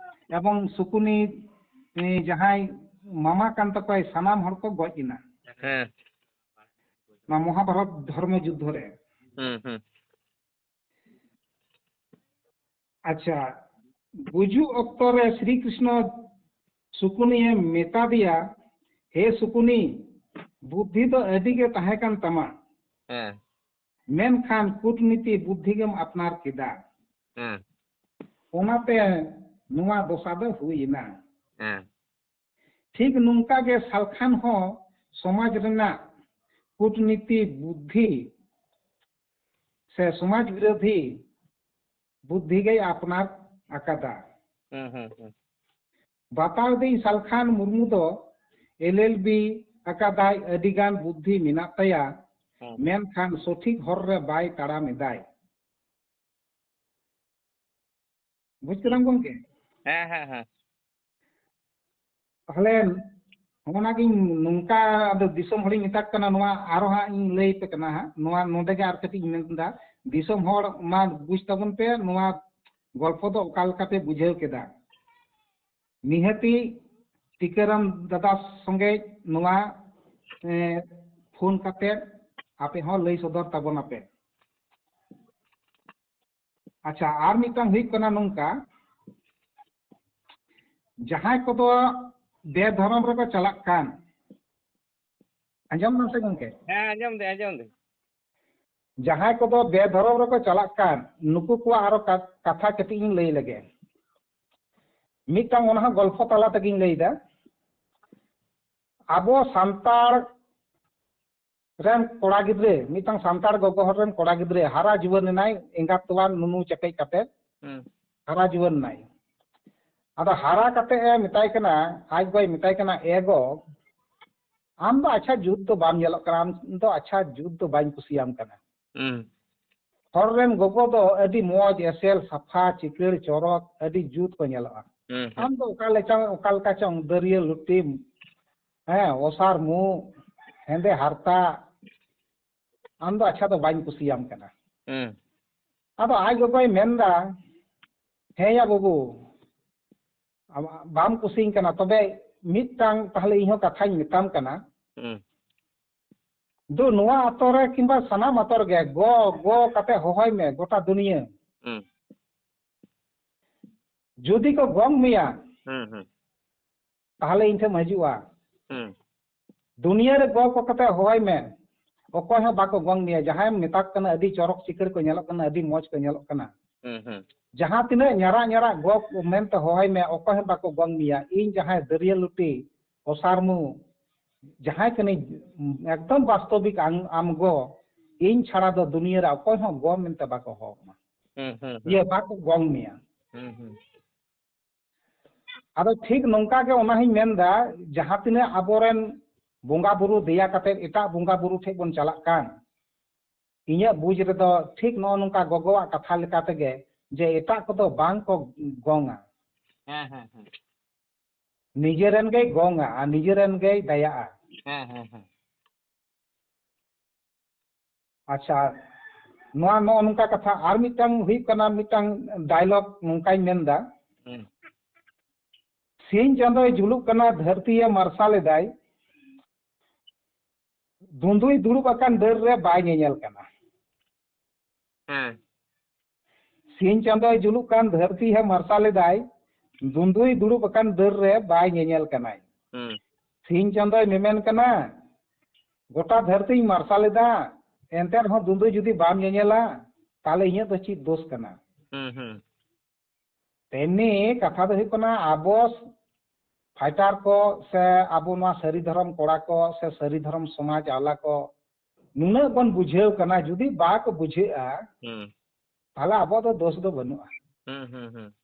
ᱮᱵᱚᱝ ᱥᱩᱠᱩᱱᱤ, ᱮ, ᱡᱟᱦᱟᱸᱭ ᱢᱟᱢᱟ ᱠᱟᱱ ᱛᱟᱠᱚᱣᱟᱭ, ᱥᱟᱱᱟᱢ ᱦᱚᱲ ᱠᱚ ᱜᱚᱡ ᱮᱱᱟ᱾ ᱦᱮᱸ᱾ ᱱᱚᱣᱟ ᱢᱚᱦᱟᱵᱷᱟᱨᱚᱛ ᱫᱷᱚᱨᱢᱚ ᱡᱩᱫᱽᱫᱷᱚ ᱨᱮ᱾ ᱦᱩᱸ, ᱦᱩᱸ᱾ ᱟᱪᱪᱷᱟ, ᱜᱩᱡᱩᱜ ᱚᱠᱛᱚ ᱨᱮ ᱥᱨᱤ ᱠᱨᱤᱥᱱᱚ ᱥᱩᱠᱩᱱᱤᱭᱮ ᱢᱮᱛᱟ ᱫᱮᱭᱟ, "ᱦᱮ ᱥᱩᱠᱩᱱᱤ, ᱵᱩᱫᱽᱫᱷᱤ ᱫᱚ ᱟᱹᱰᱤ ᱜᱮ ᱛᱟᱦᱮᱸ ᱠᱟᱱ ᱛᱟᱢᱟ, ᱦᱮᱸ᱾ ᱢᱮᱱᱠᱷᱟᱱ ᱠᱩᱴᱱᱤᱛᱤ ᱵᱩᱫᱽᱫᱷᱤ ᱜᱮᱢ ᱟᱯᱱᱟᱨ ᱠᱮᱫᱟ᱾ ᱦᱮᱸ᱾ ᱚᱱᱟᱛᱮ ᱱᱚᱣᱟ ᱫᱚᱥᱟ ᱫᱚ ᱦᱩᱭ ᱮᱱᱟ᱾" ᱦᱮᱸ᱾ ᱴᱷᱤᱠ ᱱᱚᱝᱠᱟ ᱜᱮ ᱥᱟᱞᱠᱷᱟᱱ ᱦᱚᱸ ᱥᱚᱢᱟᱡᱽ ᱨᱮᱱᱟᱜ ᱠᱩᱴᱱᱤᱛᱤ ᱵᱩᱫᱽᱫᱷᱤ ᱥᱮ ᱥᱚᱢᱟᱡᱽ ᱵᱤᱨᱳᱫᱷᱤ ᱵᱩᱫᱽᱫᱷᱤ ᱜᱮᱭ ᱟᱯᱱᱟᱨ ᱟᱠᱟᱫᱟ᱾ ᱦᱩᱸ, ᱦᱩᱸ, ᱦᱩᱸ᱾ ᱵᱟᱛᱟᱣ ᱫᱟᱹᱧ ᱥᱟᱞᱠᱷᱟᱱ ᱢᱩᱨᱢᱩ ᱫᱚ ᱮᱞ ᱮᱞ ᱵᱤ ᱟᱠᱟᱫᱟᱭ, ᱟᱹᱰᱤ ᱜᱟᱱ ᱵᱩᱫᱽᱫᱷᱤ ᱢᱮᱱᱟᱜ ᱛᱟᱭᱟ, ᱦᱩᱸ᱾ ᱢᱮᱱᱠᱷᱟᱱ ᱥᱚᱴᱷᱤᱠ ᱦᱚᱨ ᱨᱮ ᱵᱟᱭ ᱛᱟᱲᱟᱢ ᱮᱫᱟᱭ᱾ ᱵᱩᱡᱽ ᱠᱮᱫᱟᱢ ᱜᱚᱢᱠᱮ? ᱦᱮᱸ, ᱦᱮᱸ, ᱦᱮᱸ᱾ ᱛᱟᱦᱞᱮ ᱚᱱᱟᱜᱤᱧ ᱱᱚᱝᱠᱟ, ᱟᱫᱚ ᱫᱤᱥᱚᱢ ᱦᱚᱲᱤᱧ ᱢᱮᱛᱟᱜ ᱠᱟᱱᱟ, ᱱᱚᱣᱟ ᱟᱨᱚ ᱦᱟᱸᱜ ᱤᱧ ᱞᱟᱹᱭ ᱟᱯᱮ ᱠᱟᱱᱟ ᱦᱟᱸᱜ, ᱱᱚᱣᱟ ᱱᱚᱰᱮ ᱜᱮ ᱟᱨ ᱠᱟᱹᱴᱤᱡ ᱤᱧ ᱢᱮᱱᱫᱟ, ᱫᱤᱥᱚᱢ ᱦᱚᱲ ᱢᱟ ᱵᱩᱡᱽ ᱛᱟᱵᱚᱱ ᱯᱮ, ᱱᱚᱣᱟ ᱜᱚᱞᱯᱷᱚ ᱫᱚ ᱚᱠᱟ ᱞᱮᱠᱟ ᱯᱮ ᱵᱩᱡᱷᱟᱹᱣ ᱠᱮᱫᱟ᱾ ᱱᱤᱦᱟᱹᱛᱤ ᱴᱤᱠᱟᱹᱨᱟᱢ ᱫᱟᱫᱟ ᱥᱚᱸᱜᱮ ᱱᱚᱣᱟ, ᱮ, ᱯᱷᱳᱱ ᱠᱟᱛᱮ ᱟᱯᱮ ᱦᱚᱸ ᱞᱟᱹᱭ ᱥᱚᱫᱚᱨ ᱛᱟᱵᱚᱱᱟᱯᱮ᱾ ᱟᱪᱪᱷᱟ, ᱟᱨ ᱢᱤᱫᱴᱟᱝ ᱦᱩᱭᱩᱜ ᱠᱟᱱᱟ ᱱᱚᱝᱠᱟ, ᱡᱟᱦᱟᱸᱭ ᱠᱚᱫᱚ ᱵᱮᱫᱷᱚᱨᱚᱢ ᱨᱮᱠᱚ ᱪᱟᱞᱟᱜ ᱠᱟᱱ, ᱟᱸᱡᱚᱢ ᱫᱟᱢ ᱥᱮ ᱜᱚᱝᱠᱮ? ᱦᱮᱸ, ᱟᱸᱡᱚᱢ ᱫᱟᱹᱧ, ᱟᱸᱡᱚᱢ ᱫᱟᱹᱧ᱾ ᱡᱟᱦᱟᱸᱭ ᱠᱚᱫᱚ ᱵᱮᱫᱷᱚᱨᱚᱢ ᱨᱮᱠᱚ ᱪᱟᱞᱟᱜ ᱠᱟᱱ, ᱱᱩᱠᱩ ᱠᱚᱣᱟᱜ ᱟᱨᱚ ᱠᱟ-, ᱠᱟᱛᱷᱟ ᱠᱟᱹᱴᱤᱡ ᱤᱧ ᱞᱟᱹᱭ ᱞᱮᱜᱮ᱾ ᱢᱤᱫᱴᱟᱝ ᱚᱱᱟ ᱦᱚᱸ ᱜᱚᱞᱯᱷᱚ ᱛᱟᱞᱟ ᱛᱮᱜᱤᱧ ᱞᱟᱹᱭᱫᱟ᱾ ᱟᱵᱚ ᱥᱟᱱᱛᱟᱲ ᱨᱮᱱ ᱠᱚᱲᱟ ᱜᱤᱫᱽᱨᱟᱹ, ᱢᱤᱫᱴᱟᱝ ᱥᱟᱱᱛᱟᱲ ᱜᱚᱜᱚ ᱦᱚᱲ ᱨᱮᱱ ᱠᱚᱲᱟ ᱜᱤᱫᱽᱨᱟᱹ ᱦᱟᱨᱟ ᱡᱩᱣᱟᱹᱱ ᱮᱱᱟᱭ, ᱮᱸᱜᱟᱛ ᱛᱚᱣᱟ ᱱᱩᱱᱩ ᱪᱮᱯᱮᱡ ᱠᱟᱛᱮ ᱦᱩᱸ᱾ ᱦᱟᱨᱟ ᱡᱩᱣᱟᱹᱱ ᱮᱱᱟᱭ᱾ ᱟᱫᱚ ᱦᱟᱨᱟ ᱠᱟᱛᱮ ᱮ ᱢᱮᱛᱟᱭ ᱠᱟᱱᱟ, ᱟᱡ ᱜᱚᱭ ᱢᱮᱛᱟᱭ ᱠᱟᱱᱟ, "ᱮ ᱜᱚ, ᱟᱢ ᱫᱚ ᱟᱪᱪᱷᱟ ᱡᱩᱛ ᱫᱚ ᱵᱟᱢ ᱧᱮᱞᱚᱜ ᱠᱟᱱᱟ, ᱟᱢ ᱫᱚ ᱟᱪᱪᱷᱟ ᱡᱩᱛ ᱫᱚ ᱵᱟᱹᱧ ᱠᱩᱥᱤᱭᱟᱢ ᱠᱟᱱᱟ᱾ ᱦᱩᱸ᱾ ᱦᱚᱲ ᱨᱮᱱ ᱜᱚᱜᱚ ᱫᱚ ᱟᱹᱰᱤ ᱢᱚᱡᱽ, ᱮᱥᱮᱞ, ᱥᱟᱯᱷᱟ, ᱪᱤᱠᱟᱹᱲ, ᱪᱚᱨᱚᱠ, ᱟᱹᱰᱤ ᱡᱩᱛ ᱠᱚ ᱧᱮᱞᱚᱜᱼᱟ᱾ ᱦᱩᱸ, ᱦᱩᱸ᱾ ᱟᱢ ᱫᱚ ᱚᱠᱟ ᱞᱮᱠᱟ, ᱚᱠᱟ ᱞᱮᱠᱟ ᱪᱚᱝ ᱫᱟᱹᱨᱭᱟᱹ ᱞᱩᱴᱤᱢ, ᱦᱮᱸ, ᱚᱥᱟᱨ ᱢᱩ, ᱦᱮᱸᱫᱮ ᱦᱟᱨᱛᱟ, ᱟᱢ ᱫᱚ ᱟᱪᱪᱷᱟ ᱫᱚ ᱵᱟᱹᱧ ᱠᱩᱥᱤᱭᱟᱢ ᱠᱟᱱᱟ᱾" ᱦᱩᱸ᱾ ᱟᱫᱚ ᱟᱡ ᱜᱚᱜᱚᱭ ᱢᱮᱱᱫᱟ, "ᱦᱮᱸ ᱭᱟ ᱵᱟᱹᱵᱩ, ᱟᱢ ᱵᱟᱢ ᱠᱩᱥᱤᱧ ᱠᱟᱱᱟ, ᱛᱚᱵᱮ ᱢᱤᱫᱴᱟᱝ ᱛᱟᱦᱞᱮ ᱤᱧᱦᱚᱸ ᱠᱟᱛᱷᱟᱧ ᱢᱮᱛᱟᱢ ᱠᱟᱱᱟ᱾ ᱦᱩᱸ᱾ ᱫᱩ ᱱᱚᱣᱟ ᱟᱛᱳ ᱨᱮ ᱠᱤᱝᱵᱟ ᱥᱟᱱᱟᱢ ᱟᱛᱳ ᱨᱮᱜᱮ ᱜᱚ, ᱜᱚ ᱠᱟᱛᱮ ᱦᱚᱦᱚᱭ ᱢᱮ ᱜᱚᱴᱟ ᱫᱩᱱᱤᱭᱟᱹ᱾ ᱦᱩᱸ᱾ ᱡᱩᱫᱤ ᱠᱚ ᱜᱚᱝ ᱢᱮᱭᱟ, ᱦᱩᱸ, ᱦᱩᱸ᱾ ᱛᱟᱦᱞᱮ ᱤᱧ ᱴᱷᱮᱱ ᱦᱤᱡᱩᱜᱼᱟ᱾ ᱦᱩᱸ᱾ ᱫᱩᱱᱤᱭᱟᱹ ᱨᱮ ᱜᱚ ᱠᱚ ᱠᱟᱛᱮ ᱦᱚᱦᱚᱭ ᱢᱮ, ᱚᱠᱚᱭ ᱦᱚᱸ ᱵᱟᱠᱚ ᱜᱚᱝ ᱢᱮᱭᱟ᱾ ᱡᱟᱦᱟᱸᱭᱮᱢ ᱢᱮᱛᱟ ᱠᱚ ᱠᱟᱱᱟ ᱟᱹᱰᱤ ᱪᱚᱨᱚᱠ ᱪᱤᱠᱟᱹᱲ ᱠᱚ ᱧᱮᱞᱚᱜ ᱠᱟᱱᱟ, ᱟᱹᱰᱤ ᱢᱚᱡᱽ ᱠᱚ ᱧᱮᱞᱚᱜ ᱠᱟᱱᱟ, ᱦᱩᱸ, ᱦᱩᱸ᱾ ᱡᱟᱦᱟᱸ ᱛᱤᱱᱟᱹᱜ ᱧᱟᱨᱟᱜ ᱧᱟᱨᱟᱜ ᱜᱚ ᱢᱮᱱᱛᱮ ᱦᱚᱦᱚᱭ ᱢᱮ, ᱚᱠᱚᱭ ᱦᱚᱸ ᱵᱟᱠᱚ ᱜᱚᱝ ᱢᱮᱭᱟ᱾ ᱤᱧ ᱡᱟᱦᱟᱸᱭ ᱫᱟᱹᱨᱭᱟᱹ ᱞᱩᱴᱤ, ᱚᱥᱟᱨ ᱢᱩ, ᱡᱟᱦᱟᱸᱭ ᱠᱟᱹᱱᱟᱹᱧ, ᱮᱠᱫᱚᱢ ᱵᱟᱥᱛᱚᱵᱤᱠ ᱟᱢ, ᱟᱢ ᱜᱚ, ᱤᱧ ᱪᱷᱟᱲᱟ ᱫᱚ ᱫᱩᱱᱤᱭᱟᱹ ᱨᱮ ᱚᱠᱚᱭ ᱦᱚᱸ ᱜᱚ ᱢᱮᱱᱛᱮ ᱵᱟᱠᱚ ᱦᱚᱦᱚ ᱟᱢᱟ᱾ ᱦᱩᱸ, ᱦᱩᱸ, ᱦᱩᱸ᱾ ᱤᱭᱟᱹ, ᱵᱟᱠᱚ ᱜᱚᱝ ᱢᱮᱭᱟ᱾ ᱦᱩᱸ, ᱦᱩᱸ᱾ ᱟᱫᱚ ᱴᱷᱤᱠ ᱱᱚᱝᱠᱟ ᱜᱮ ᱚᱱᱟ ᱦᱚᱸᱧ ᱢᱮᱱᱫᱟ, ᱡᱟᱦᱟᱸ ᱛᱤᱱᱟᱹᱜ ᱟᱵᱚᱨᱮᱱ ᱵᱚᱸᱜᱟ ᱵᱩᱨᱩ ᱫᱮᱭᱟ ᱠᱟᱛᱮ ᱮᱴᱟᱜ ᱵᱚᱸᱜᱟ ᱵᱩᱨᱩ ᱴᱷᱮᱡ ᱵᱚᱱ ᱪᱟᱞᱟᱜ ᱠᱟᱱ, ᱤᱧᱟᱹᱜ ᱵᱩᱡᱽ ᱨᱮᱫᱚ ᱴᱷᱤᱠ ᱱᱚᱜᱼᱚ ᱱᱚᱝᱠᱟ ᱜᱚᱜᱚᱣᱟᱜ ᱠᱟᱛᱷᱟ ᱞᱮᱠᱟ ᱛᱮᱜᱮ, ᱡᱮ ᱮᱴᱟᱜ ᱠᱚᱫᱚ ᱵᱟᱝ ᱠᱚ ᱜᱚᱝᱟ᱾ ᱦᱮᱸ, ᱦᱮᱸ, ᱦᱮᱸ᱾ ᱱᱤᱡᱮᱨᱮᱱ ᱜᱮᱭ ᱜᱚᱝᱟ ᱟᱨ ᱱᱤᱡᱮᱨᱮᱱ ᱜᱮᱭ ᱫᱟᱭᱟᱜᱼᱟ᱾ ᱦᱮᱸ, ᱦᱮᱸ, ᱦᱮᱸ᱾ ᱟᱪᱪᱷᱟ, ᱱᱚᱣᱟ ᱱᱚᱜᱼᱚ ᱱᱚᱝᱠᱟ ᱠᱟᱛᱷᱟ᱾ ᱟᱨ ᱢᱤᱫᱴᱟᱝ ᱦᱩᱭᱩᱜ ᱠᱟᱱᱟ, ᱢᱤᱫᱴᱟᱝ ᱰᱟᱭᱞᱚᱜ ᱱᱚᱝᱠᱟᱧ ᱢᱮᱱᱫᱟ, ᱦᱩᱸ᱾ ᱥᱤᱧ ᱪᱟᱸᱫᱚᱭ ᱡᱩᱞᱩᱜ ᱠᱟᱱᱟ, ᱫᱷᱟᱹᱨᱛᱤᱭᱮ ᱢᱟᱨᱥᱟᱞ ᱮᱫᱟᱭ, ᱫᱩᱸᱫᱩᱭ ᱫᱩᱲᱩᱵ ᱟᱠᱟᱱ ᱰᱟᱹᱨ ᱨᱮ ᱵᱟᱭ ᱧᱮᱧᱮᱞ ᱠᱟᱱᱟ᱾ ᱦᱮᱸ᱾ ᱥᱤᱧ ᱪᱟᱸᱫᱚᱭ ᱡᱩᱞᱩᱜ ᱠᱟᱱ, ᱫᱷᱟᱹᱨᱛᱤ ᱦᱚᱸ ᱢᱟᱨᱥᱟᱞ ᱮᱫᱟᱭ, ᱫᱩᱸᱫᱩᱭ ᱫᱩᱲᱩᱵ ᱟᱠᱟᱱ ᱰᱟᱹᱨ ᱨᱮ ᱵᱟᱭ ᱧᱮᱧᱮᱞ ᱠᱟᱱᱟᱭ᱾ ᱦᱩᱸ᱾ ᱥᱤᱧ ᱪᱟᱸᱫᱚᱭ ᱢᱮᱢᱮᱱ ᱠᱟᱱᱟ, "ᱜᱚᱴᱟ ᱫᱷᱟᱹᱨᱛᱤᱧ ᱢᱟᱨᱥᱟᱞ ᱮᱫᱟ, ᱮᱱᱛᱮ ᱨᱮᱦᱚᱸ ᱫᱩᱸᱫᱩ ᱡᱩᱫᱤ ᱵᱟᱢ ᱧᱮᱧᱮᱞᱟ, ᱛᱟᱦᱞᱮ ᱤᱧᱟᱹᱜ ᱫᱚ ᱪᱮᱫ ᱫᱳᱥ ᱠᱟᱱᱟ?" ᱦᱩᱸ, ᱦᱩᱸ᱾ ᱛᱮᱢᱱᱤ ᱠᱟᱛᱷᱟ ᱫᱚ ᱦᱩᱭᱩᱜ ᱠᱟᱱᱟ, ᱟᱵᱚ ᱯᱷᱟᱭᱴᱟᱨ ᱠᱚ ᱥᱮ ᱟᱵᱚ ᱱᱚᱣᱟ ᱥᱟᱹᱨᱤ ᱫᱷᱚᱨᱚᱢ ᱠᱚᱲᱟ ᱠᱚ ᱥᱮ ᱥᱟᱹᱨᱤ ᱫᱷᱚᱨᱚᱢ ᱥᱚᱢᱟᱡᱽ ᱟᱣᱞᱟ ᱠᱚ ᱱᱩᱱᱟᱹᱜ ᱵᱚᱱ ᱵᱩᱡᱷᱟᱹᱣ ᱠᱟᱱᱟ, ᱡᱩᱫᱤ ᱵᱟᱠᱚ ᱵᱩᱡᱷᱟᱹᱜᱼᱟ, ᱦᱩᱸ᱾ ᱛᱟᱦᱞᱮ ᱟᱵᱚᱣᱟᱜ ᱫᱚ ᱫᱳᱥ ᱫᱚ ᱵᱟᱹᱱᱩᱜᱼᱟ᱾ ᱦᱩᱸ, ᱦᱩᱸ, ᱦᱩᱸ᱾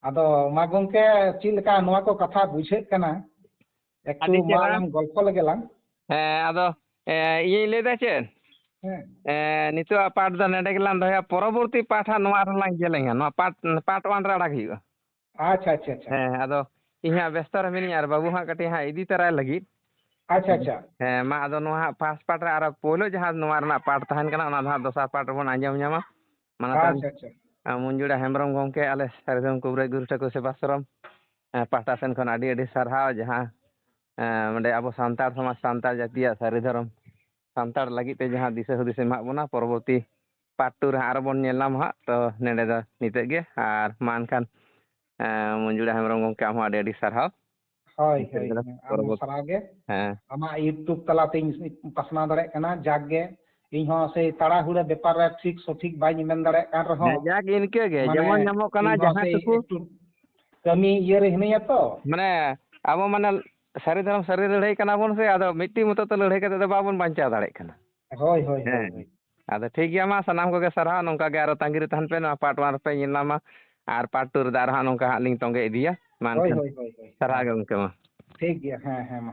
ᱟᱫᱚ ᱢᱟ ᱜᱚᱝᱠᱮ, ᱪᱮᱫ ᱞᱮᱠᱟ ᱱᱚᱣᱟ ᱠᱚ ᱠᱟᱛᱷᱟ ᱵᱩᱡᱷᱟᱹᱜ ᱠᱟᱱᱟ? ᱮᱠᱴᱩ ᱟᱹᱰᱤ ᱢᱟ ᱪᱮᱦᱨᱟ᱾ ᱟᱞᱟᱝ ᱜᱚᱞᱯᱷᱚ ᱞᱮᱜᱮ ᱞᱟᱝ᱾ ᱦᱮᱸ, ᱟᱫᱚ, ᱮ, ᱤᱧᱤᱧ ᱞᱟᱹᱭᱫᱟ ᱪᱮᱫ? ᱦᱮᱸ᱾ ᱮ, ᱱᱤᱛᱚᱜᱟᱜ ᱯᱟᱴ ᱫᱚ ᱱᱚᱰᱮ ᱜᱮᱞᱟᱝ ᱫᱚᱦᱚᱭᱟ᱾ ᱯᱚᱨᱚᱵᱚᱨᱛᱤ ᱯᱟᱴ ᱦᱟᱸᱜ ᱱᱚᱣᱟ ᱨᱮᱞᱟᱝ ᱧᱮᱞᱮᱧᱟ᱾ ᱱᱚᱣᱟ ᱯᱟᱴ, ᱯᱟᱴ ᱚᱣᱟᱱ ᱨᱮ ᱟᱲᱟᱜ ᱦᱩᱭᱩᱜᱼᱟ᱾ ᱟᱪᱪᱷᱟ, ᱟᱪᱪᱷᱟ, ᱟᱪᱪᱷᱟ᱾ ᱦᱮᱸ, ᱟᱫᱚ ᱤᱧ ᱦᱟᱸᱜ ᱵᱮᱥᱛᱚ ᱨᱮ ᱢᱤᱱᱟᱹᱧᱟ ᱟᱨ ᱵᱟᱹᱵᱩ ᱦᱟᱸᱜ ᱠᱟᱹᱴᱤᱡ ᱦᱟᱸᱜ ᱤᱫᱤ ᱛᱟᱨᱟᱭ ᱞᱟᱹᱜᱤᱫ᱾ ᱟᱪᱪᱷᱟ, ᱟᱪᱪᱷᱟ᱾ ᱦᱮᱸ, ᱢᱟ ᱟᱫᱚ ᱱᱚᱣᱟ ᱦᱟᱸᱜ ᱯᱷᱟᱥᱴ ᱯᱟᱴ ᱨᱮ ᱟᱨ ᱯᱳᱭᱞᱳ ᱡᱟᱦᱟᱸ ᱱᱚᱣᱟ ᱨᱮᱱᱟᱜ ᱯᱟᱴ ᱛᱟᱦᱮᱱ ᱠᱟᱱᱟ, ᱚᱱᱟ ᱫᱚ ᱦᱟᱸᱜ ᱫᱚᱥᱟᱨ ᱯᱟᱴ ᱨᱮᱵᱚᱱ ᱟᱸᱡᱚᱢ ᱧᱟᱢᱟ᱾ ᱢᱟᱱᱚᱛᱟᱱ, ᱟᱪᱪᱷᱟ, ᱟᱪᱪᱷᱟ᱾ ᱟ, ᱢᱚᱧᱡᱩᱲᱟ ᱦᱮᱢᱵᱨᱚᱢ ᱜᱚᱢᱠᱮ, ᱟᱞᱮ ᱥᱟᱹᱨᱤ ᱫᱷᱚᱨᱚᱢ ᱠᱚᱵᱤᱨᱟᱡᱽ ᱜᱩᱨᱩ ᱴᱷᱟᱹᱠᱩᱨ ᱥᱮᱵᱟᱥᱨᱚᱢ, ᱟ, ᱯᱟᱦᱴᱟ ᱥᱮᱱ ᱠᱷᱚᱱ ᱟᱹᱰᱤ ᱟᱹᱰᱤ ᱥᱟᱨᱦᱟᱣ, ᱡᱟᱦᱟᱸ, ᱟ, ᱱᱚᱰᱮ ᱟᱵᱚ ᱥᱟᱱᱛᱟᱲ ᱥᱚᱢᱟᱡᱽ, ᱥᱟᱱᱛᱟᱲ ᱡᱟᱹᱛᱤᱭᱟᱜ ᱥᱟᱹᱨᱤ ᱫᱷᱚᱨᱚᱢ ᱥᱟᱱᱛᱟᱲ ᱞᱟᱹᱜᱤᱫ ᱛᱮ ᱡᱟᱦᱟᱸ ᱫᱤᱥᱟᱹ ᱦᱩᱫᱤᱥ ᱮᱢᱟᱜ ᱵᱚᱱᱟ᱾ ᱯᱚᱨᱚᱵᱚᱨᱛᱤ ᱯᱟᱨᱴ ᱴᱩ ᱨᱮ ᱦᱟᱸᱜ ᱟᱨᱚ ᱵᱚᱱ ᱧᱮᱞ ᱧᱟᱢᱟ ᱦᱟᱸᱜ᱾ ᱛᱚ ᱱᱚᱰᱮ ᱫᱚ ᱱᱤᱛᱚᱜ ᱜᱮ, ᱟᱨ ᱢᱟ ᱮᱱᱠᱷᱟᱱ, ᱮᱸ, ᱢᱚᱧᱡᱩᱲᱟ ᱦᱮᱢᱵᱨᱚᱢ ᱜᱚᱢᱠᱮ, ᱟᱢ ᱦᱚᱸ ᱟᱹᱰᱤ ᱟᱹᱰᱤ ᱥᱟᱨᱦᱟᱣ᱾ ᱦᱳᱭ, ᱱᱤᱛᱚᱜ ᱦᱳᱭ, ᱫᱚ ᱦᱳᱭ, ᱟᱢ ᱦᱚᱸ ᱯᱚᱨᱚᱵᱚᱨᱛᱤ, ᱥᱟᱨᱦᱟᱣ ᱜᱮ᱾ ᱦᱮᱸ᱾ ᱟᱢᱟᱜ YouTube ᱛᱟᱞᱟᱛᱤᱧ ᱯᱟᱥᱱᱟᱣ ᱫᱟᱲᱮᱭᱟᱜ ᱠᱟᱱᱟ, ᱡᱟᱠ ᱜᱮ᱾ ᱤᱧ ᱦᱚᱸ ᱥᱮᱭ ᱛᱟᱲᱟᱦᱩᱲᱟᱹ ᱵᱮᱯᱟᱨ ᱨᱮ ᱴᱷᱤᱠ ᱥᱚᱴᱷᱤᱠ ᱵᱟᱹᱧ ᱢᱮᱱ ᱫᱟᱲᱮᱭᱟᱜ ᱠᱟᱱ ᱨᱮᱦᱚᱸ, ᱦᱮᱸ, ᱡᱟᱠ ᱤᱱᱠᱟᱹ ᱜᱮ, ᱢᱟᱱᱮ, ᱡᱮᱢᱚᱱ ᱧᱟᱢᱚᱜ ᱠᱟᱱᱟ ᱤᱧ ᱦᱚᱸ ᱡᱟᱦᱟᱸ ᱥᱮᱭ ᱴᱩᱠᱩ᱾ ᱮᱠᱴᱩ ᱠᱟᱹᱢᱤ ᱤᱭᱟᱹ ᱨᱮ ᱦᱤᱱᱟᱹᱧᱟ ᱛᱚ᱾ ᱢᱟᱱᱮ, ᱟᱵᱚ ᱢᱟᱱᱮ ᱥᱟᱹᱨᱤ ᱫᱷᱚᱨᱚᱢ ᱥᱟᱹᱨᱤ ᱞᱟᱹᱲᱦᱟᱹᱭ ᱠᱟᱱᱟ ᱵᱚᱱ ᱥᱮ, ᱟᱫᱚ ᱢᱤᱫᱴᱤᱡ ᱢᱚᱛᱚ ᱛᱚ ᱞᱟᱹᱲᱦᱟᱹᱭ ᱠᱟᱛᱮ ᱫᱚ ᱵᱟᱵᱚᱱ ᱵᱟᱧᱪᱟᱣ ᱫᱟᱲᱮᱭᱟᱜ ᱠᱟᱱᱟ᱾ ᱦᱳᱭ, ᱦᱳᱭ, ᱦᱳᱭ, ᱦᱮᱸ᱾ ᱦᱳᱭ᱾ ᱟᱫᱚ ᱴᱷᱤᱠ ᱜᱮᱭᱟ, ᱢᱟ ᱥᱟᱱᱟᱢ ᱠᱚᱜᱮ ᱥᱟᱨᱦᱟᱣ, ᱱᱚᱝᱠᱟ ᱜᱮ ᱟᱨᱚ ᱛᱟᱺᱜᱤ ᱨᱮ ᱛᱟᱦᱮᱱ ᱯᱮ, ᱱᱚᱣᱟ ᱯᱟᱨᱴ ᱚᱣᱟᱱ ᱨᱮᱯᱮ ᱧᱮᱞ ᱧᱟᱢᱟ, ᱟᱨ ᱯᱟᱨᱴ ᱴᱩ ᱨᱮᱫᱚ ᱟᱨᱚ ᱦᱟᱸᱜ ᱱᱚᱝᱠᱟ ᱦᱟᱸᱜ ᱞᱤᱧ ᱛᱚᱸᱜᱮ ᱤᱫᱤᱭᱟ᱾ ᱢᱟ ᱦᱳᱭ, ᱮᱱᱠᱷᱟᱱ ᱦᱳᱭ, ᱦᱳᱭ, ᱦᱳᱭ, ᱥᱟᱨᱦᱟᱣ ᱦᱳᱭ᱾ ᱜᱮ ᱜᱚᱢᱠᱮ, ᱢᱟ᱾ ᱴᱷᱤᱠ ᱜᱮᱭᱟ, ᱦᱮᱸ, ᱦᱮᱸ, ᱢᱟ᱾